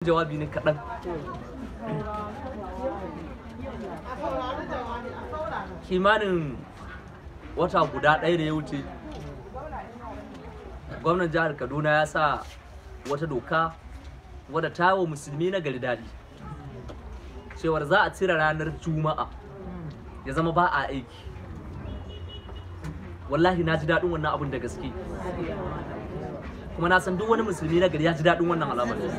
Jawabi ne kaɗan. Kimanin wata guda ɗaya da ya wuce, gwamnan jihar Kaduna ya sa wata doka wadda ta wa musulmi na gari daɗi, cewar za a cire ranar Juma'a ya zama ba a aiki. Wallahi na ji daɗin wannan abun da gaske, kuma na san duk wani musulmi na gari ya ji daɗin wannan al'amari.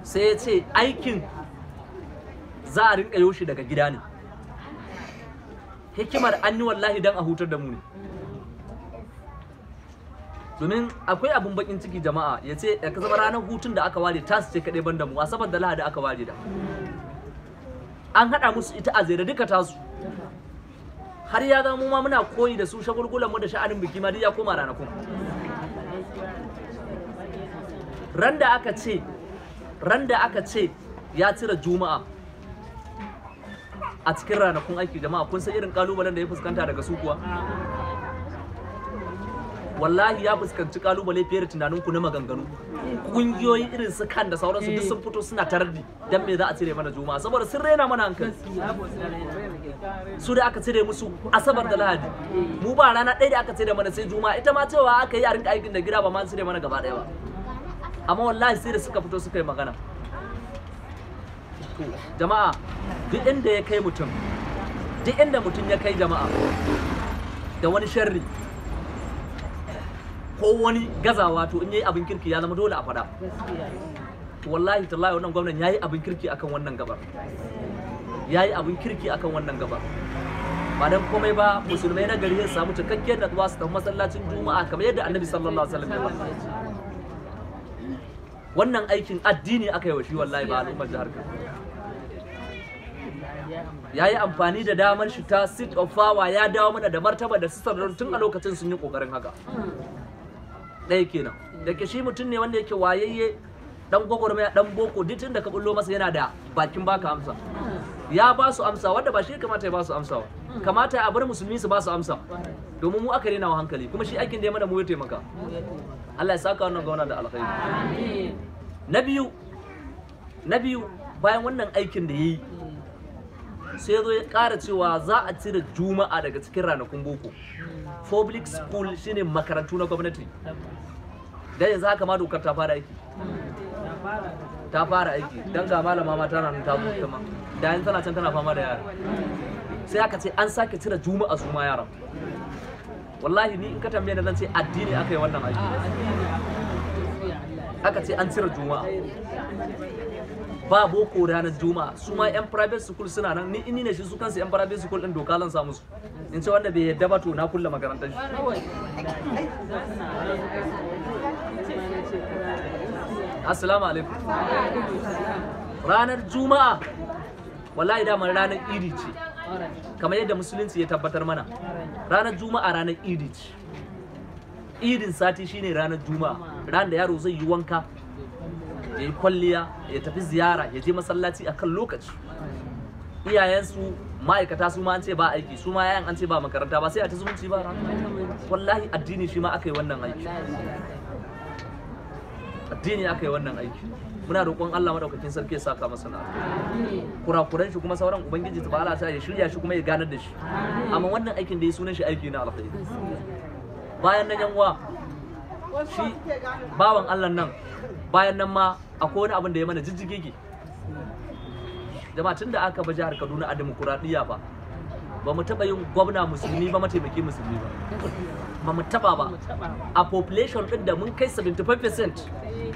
Sai ya ce aikin za a rinka yoshi daga gida ne. Hikimar an yi wallahi don a hutar da mu ne, domin akwai abun bakin ciki jama'a, ya ce ya zama ranar hutun da aka ware tasu ce kaɗai ban da mu, Asabar da Lahadi aka ware da an haɗa musu ita a zere duka tasu, har ya zama mu ma muna koyi da su, shagulgulan mu da sha'anin biki ma duk ya koma ranakun. Ran da aka ce ran da aka ce ya cire Juma'a a cikin ranakun aiki, jama'a, kun san irin kalubalen da ya fuskanta daga su kuwa? Wallahi ya fuskanci kalubale fiye da tunaninku na maganganu. Kungiyoyi irin su kan da sauransu duk sun fito suna tardi, dan me za a cire mana Juma'a? Saboda sun raina mana hankali. Su da aka cire musu Asabar da Lahadi, mu ba rana ɗaya da aka cire mana sai Juma'a. Ita ma cewa aka yi a rinka aikin da gida, ba ma cire mana gaba ɗaya ba. Amma wallahi sai da suka fito suka yi magana. To jama'a, duk inda ya kai mutum, duk inda mutum ya kai jama'a da wani sharri ko wani gazawa, to in yayi abin kirki ya zama dole a fada. To wallahi tallahi wannan gwamnan yayi abin kirki akan wannan gabar, yayi abin kirki akan wannan gabar. Ba dan komai ba, musulmai na gari su samu cikakkiyar natsuwa su tafi masallacin Juma'a kamar yadda Annabi sallallahu alaihi wasallam ya faɗa. Wannan aikin addini aka yi wa shi, wallahi ba al'ummar jihar Kano. Ya yi amfani da damar shi ta seat of power, ya dawo mana da martaba da su tun a lokacin sun yi kokarin haka. Ɗaya kenan. Da ke shi mutum ne wanda yake wayayye, dan gwagwarmaya, dan boko, duk tun da ka bullo masa yana da bakin baka amsa. Ya ba su amsa wanda ba shi kamata ya ba su amsa ba, kamata a bar musulmi su ba su amsa, domin mu aka rena wa hankali. Kuma shi aikin da ya mana mu ya taimaka. Allah ya saka wannan gwamna da alkhairi. Na biyu, bayan wannan aikin da ya yi, sai zo ya ƙara cewa za a cire Juma'a daga cikin ranakun boko, public school, shine makarantu na gwamnati. Dan yanzu haka ma dokar ta fara aiki, ta fara aiki, dan ga malama ma tana nan ta zo ma da yanzu tana can tana fama da yara. Sai aka ce an sake cire Juma'a su ma yaran. Wallahi ni in ka tambaye ni zan ce addini aka yi wannan aiki. Aka ce an cire Juma'a, ba boko ranar Juma'a. Su ma yan private school suna nan. Ni in ne shi, su kansu yan private school din doka zan sa musu, in ce wanda bai yadda ba to na kulle makarantar shi. Assalamu alaikum. Ranar Juma'a wallahi dama ranar Idi ce, kamar yadda Musulunci ya tabbatar mana. Ranar Juma'a ranar Idi ce. Idin sati shine ranar Juma'a, ranar da yaro zai yi wanka, ya yi kwalliya, ya tafi ziyara, ya je masallaci akan lokaci. Iyayensu ma'aikata su ma an ce ba aiki, su ma yayan an ce ba makaranta ba, sai a ta zumunci ba ranar. Wallahi addini shi ma aka yi wannan aiki, addini aka yi wannan aiki. Muna roƙon Allah madaukakin sarki ya saka masa na kurakuran shi, kuma sauran Ubangiji ta'ala ta ya shirya shi kuma ya ganar da shi. Amma wannan aikin da ya sunan shi aiki na alkhairi. Bayan nan yan uwa, shi bawan Allah nan, bayan nan ma akwai wani abin da ya mana jijjigege jama'a. Tunda aka ba jihar Kaduna a demokuraɗiyya ba, ba mu taɓa yin gwamna musulmi ba, mataimaki musulmi ba, ba mu taɓa ba. A population ɗin da mun kai 75%,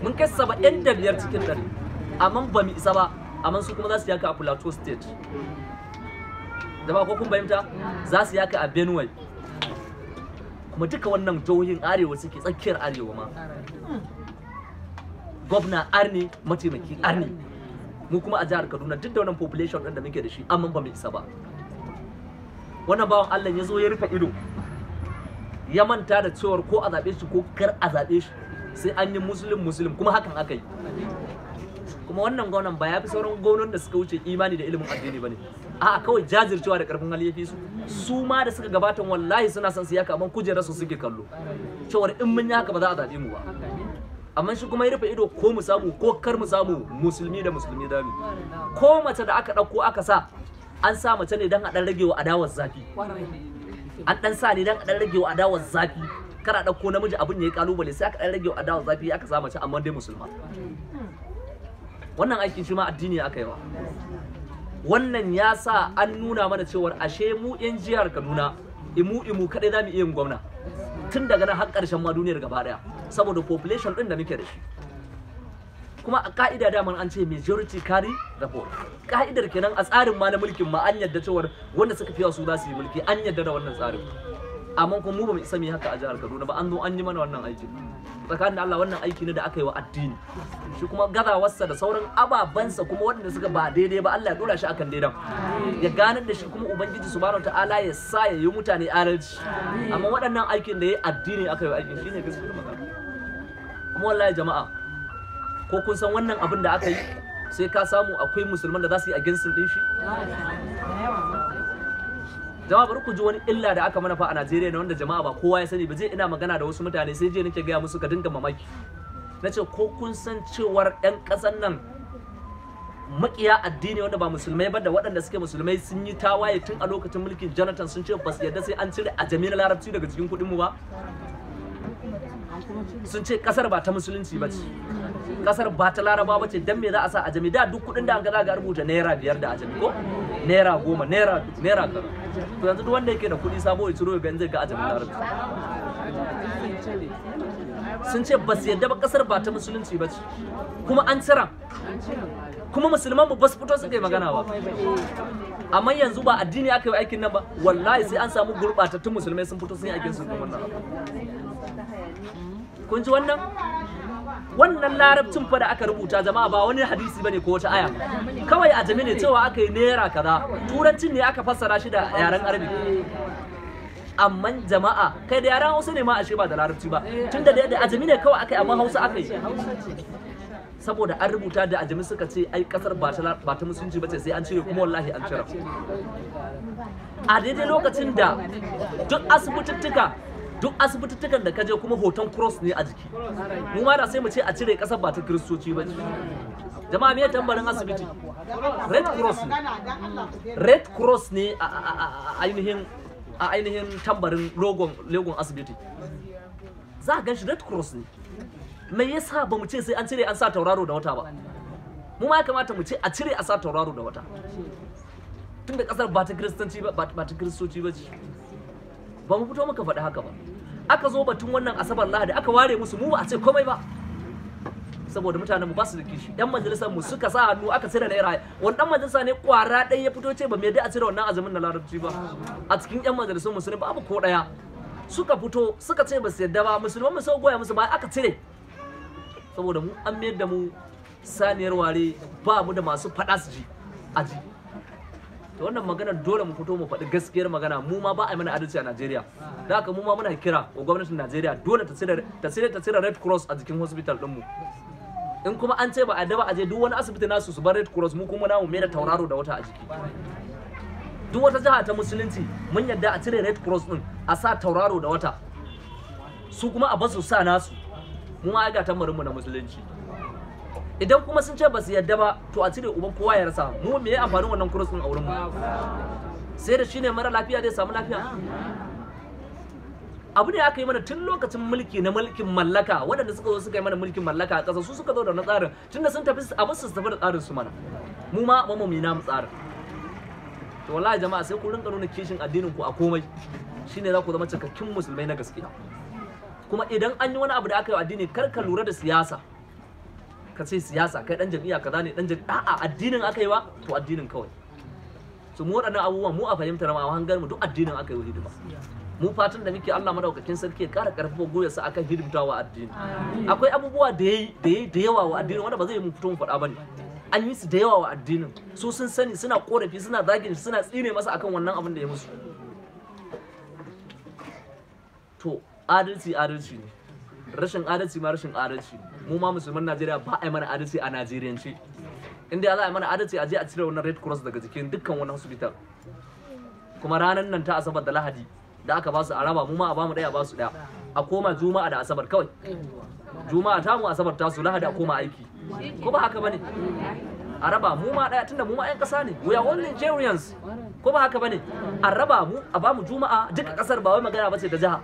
mun kai 75 cikin 100, amma ba mu isa ba. Amma su kuma za su yaka a Plateau State da ba ko kun fahimta, za su yaka a Benue, kuma duka wannan jihohin arewa suke, tsakiyar arewa ma. Gwamna arne, mataimaki arne. Mu kuma a jihar Kaduna, duk da wannan population ɗin da muke da shi, amma ba mu isa ba. Wannan bawan Allah ya zo ya rufe ido, ya manta da cewar ko a zaɓe shi ko kar a zaɓe shi sai an yi Muslim Muslim, kuma hakan aka yi. Kuma wannan gwamnan ba ya fi sauran gwamnan da suka wuce imani da ilimin addini ba ne. A'a, kawai jajircewa da karfin hali ya fi su. Su ma da suka gabatan wallahi suna son su yaka, amma kujerar su suke kallo cewar in mun yi haka ba za a zaɓe mu ba. Amma shi kuma ya rufe ido, ko mu samu ko kar mu samu, musulmi da musulmi dami. Ko mace da aka ɗauko aka sa, an sa mace ne don a ɗan rage wa adawar zafi. An ɗan sa ne don a ɗan rage wa adawar zafi, kar a ɗauko namiji abin ya yi ƙalubale, sai aka ɗan rage wa adawar zafi aka sa mace, amma dai musulma. Wannan aikin shi ma addini aka yi wa. Wannan ya sa an nuna mana cewar ashe mu 'yan jihar Kaduna imu imu kaɗai za mu iya yin gwamna tun daga nan har ƙarshen ma duniyar gaba ɗaya, saboda population ɗin da muke da shi. Kuma a ka'ida daman an ce majority carry the vote. Ka'idar kenan a tsarin ma na mulkin ma, an yadda cewar wanda suka fi yawa su za su yi mulki, an yadda da wannan tsarin. Amma kuma mu ba mu isa mu yi haka a jihar Kaduna ba, an zo an yi mana wannan aikin. Tsakanin da Allah, wannan aiki ne da aka yi wa addini. Shi kuma gazawarsa da sauran ababansa kuma waɗanda suka ba daidai ba, Allah ya dora shi akan daidan, ya ganar da shi, kuma Ubangiji Subhanahu ta'ala ya sa ya yi mutane adalci. Amma waɗannan aikin da ya yi, addini aka yi wa aikin, shine gaskiyar magana. Kuma wallahi jama'a, ko kun san wannan abin da aka yi, sai ka samu akwai musulman da za su yi against din shi. Jama'a, bari ku ji wani illa da aka mana fa a Najeriya na wanda jama'a ba kowa ya sani ba. Je ina magana da wasu mutane, sai je nake gaya musu ka dinga mamaki. Na ce, ko kun san cewar 'yan ƙasan nan makiya addini wanda ba musulmai ba da waɗanda suke musulmai sun yi tawaye tun a lokacin mulkin Jonathan, sun ce ba su yarda sai an cire ajami na Larabci daga cikin kuɗin mu ba? Sun ce kasar ba ta musulunci ba ce, kasar ba ta Laraba ba ce, dan me za a sa ajami? Da duk kuɗin da an ga za ga rubuta ₦5 da ajami, ko ₦10, naira kaza. To yanzu duk wanda yake da kuɗi sabo ya ciro ya ga zai ga ajamin Larabci. Sun ce ba su yadda ba, kasar ba ta musulunci ba ce, kuma an cira. Kuma musulman mu ba su fito suka yi magana ba. Amma yanzu ba addini aka yi aikin nan ba, wallahi sai an samu gurɓatattun musulmai sun fito sun yi aikin su wannan abu. Kun ji wannan? Wannan Larabcin fa da aka rubuta, jama'a, ba wani hadisi bane ko wata aya, kawai ajami ne, cewa aka yi naira kaza, Turancin ne aka fassara shi da yaren Arabic. Amma jama'a, kai, da yaren Hausa ne ma ashe, ba da Larabci ba, tunda da ajami ne kawai aka yi, amma Hausa aka yi. Saboda an rubuta da ajami, suka ce ai kasar ba ta musulunci ba ce, sai an cire. Kuma wallahi an cire. A daidai lokacin da duk asibituttukan da kaje kuma hoton cross ne a jiki. Mu ma da sai mu ce a cire, kasar ba ta Kiristoci ba ce. Jama'a, me tambarin asibiti? Red cross ne, red cross ne a ainihin tambarin logon asibiti. Za a gan shi red cross ne. Me yasa ba mu ce sai an cire an sa tauraro da wata ba? Mu ma ya kamata mu ce a cire a sa tauraro da wata, tunda kasar ba ta Kiristanci ba, ba ta Kiristoci ba ce. Ba mu fito muka faɗi haka ba. Aka zo batun wannan Asabar Lahadi, aka ware musu, mu ba a ce komai ba, saboda mutanen mu ba su da kishi. Yan majalisar mu suka sa hannu aka cire naira. Wani dan majalisa ne kwara ɗaya ya fito ce ba me dai a cire wannan azumin na Larabci ba? A cikin yan majalisun musulmi babu ko ɗaya. Suka fito suka ce ba su yadda ba. Musulman mu sau goya musu ba, aka cire, saboda mu an mayar da mu saniyar ware, ba mu da masu faɗa su ji a ji. To wannan magana dole mu fito mu faɗi gaskiyar magana. Mu ma ba a yi mana adalci a Najeriya. Da haka mu ma muna kira wa gwamnatin Najeriya, dole ta cire red cross a jikin hospital ɗinmu. In kuma an ce ba a da ba, a je duk wani asibiti nasu su bar red cross, mu kuma namu mai da tauraro da wata a jiki. Duk wata jiha ta musulunci mun yadda a cire red cross din a sa tauraro da wata, su kuma a basu sa nasu. Mu ma ga tambarin mu na musulunci. Idan kuma sun ce ba su yadda ba, to a cire, uban kowa ya rasa. Mu me ya amfanin wannan cross din a wurin mu? Sai da shine mara lafiya zai samu lafiya? Abu ne aka yi mana tun lokacin mulki na mulkin mallaka. Waɗanda suka zo suka yi mana mulkin mallaka a ƙasa, su suka zo da wannan tsarin. Tunda sun tafi, a basu su tafi da tsarin su mana, mu ma mu mu namu tsarin. To wallahi jama'a, sai ku rinka nuna kishin addinin ku a komai, shine za ku zama cikakkin musulmai na gaskiya. Kuma idan an yi wani abu da aka yi addini, kar ka lura da siyasa, ka ce siyasa, kai dan jam'iyya kaza ne, dan jam'iyya, a'a, addinin aka yi wa, to addinin kawai. Su mu waɗannan abubuwan, mu a fahimtar ma, a hangar mu, duk addinin aka yi wa hidima. Mu fatan da muke, Allah madaukakin sarki ya ƙara ƙarfafa gwiwarsa akan hidimtawa addini. Akwai abubuwa da yayi da yawa wa addini wanda ba zai mu fito mu faɗa bane. An yi su da yawa wa addinin, su sun sani, suna korafi, suna zagin shi, suna tsine masa akan wannan abin da ya musu. To adalci adalci ne, rashin adalci ma rashin adalci. Mu ma musulman Najeriya ba a yi mana adalci a Najeriyance. Inda za a yi mana adalci, a je a cire wannan Red Cross daga jikin dukkan wani hospital. Kuma ranar nan ta Asabar da Lahadi da aka ba su, a raba, mu ma a bamu daya, ba su daya, a koma Juma'a da Asabar kawai. Juma'a ta mu, Asabar ta su, Lahadi a koma aiki. Ko ba haka bane? A raba mu ma daya, tunda mu ma yan kasa ne, we are all Nigerians. Ko ba haka bane? A raba mu, a bamu Juma'a duka kasar, ba wai magana bace ta jiha.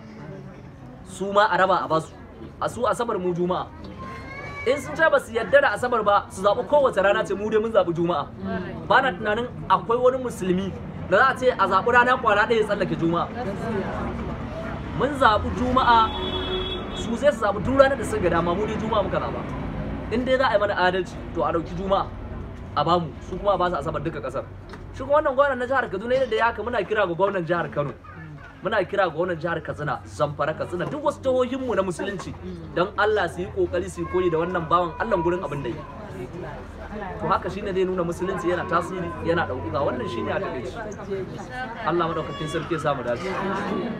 Su ma a raba, a basu a su Asabar, mu Juma'a. In sun ce ba su yarda da Asabar ba, su zaɓi kowace rana ce, mu dai mun zaɓi Juma'a. Ba na tunanin akwai wani musulmi da za a ce a zaɓi rana kwana ɗaya ya tsallake Juma'a. Mun zaɓi Juma'a, su zai su zaɓi duk ranar da suka ga dama, mu dai Juma'a muka zaɓa. In dai za a yi mana adalci, to a ɗauki Juma'a a bamu, su kuma a ba su Asabar duka ƙasar. Shi kuma wannan gwamnan na jihar Kaduna, yadda ya haka, muna kira ga gwamnan jihar Kano, muna kira ga gwamnan jihar Katsina, Zamfara, Katsina, duk wasu jihohinmu na musulunci, don Allah su yi kokari su yi koyi da wannan bawan Allah gurin abin da yi. To haka shine zai nuna musulunci yana tasiri, yana ɗaukaka. Wannan shine a takaice. Allah madaukakin sarki ya samu dace.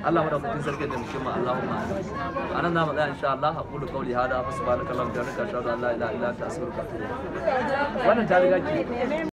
Allah madaukakin sarki ya taimake mu. Allahumma amin. Anan za mu tsaya insha Allah. Aqulu qawli hada fa subhanaka allahumma wa bihamdika, ashhadu an la ilaha illa anta, astaghfiruka wa atubu ilaik. Wannan ta riga ki.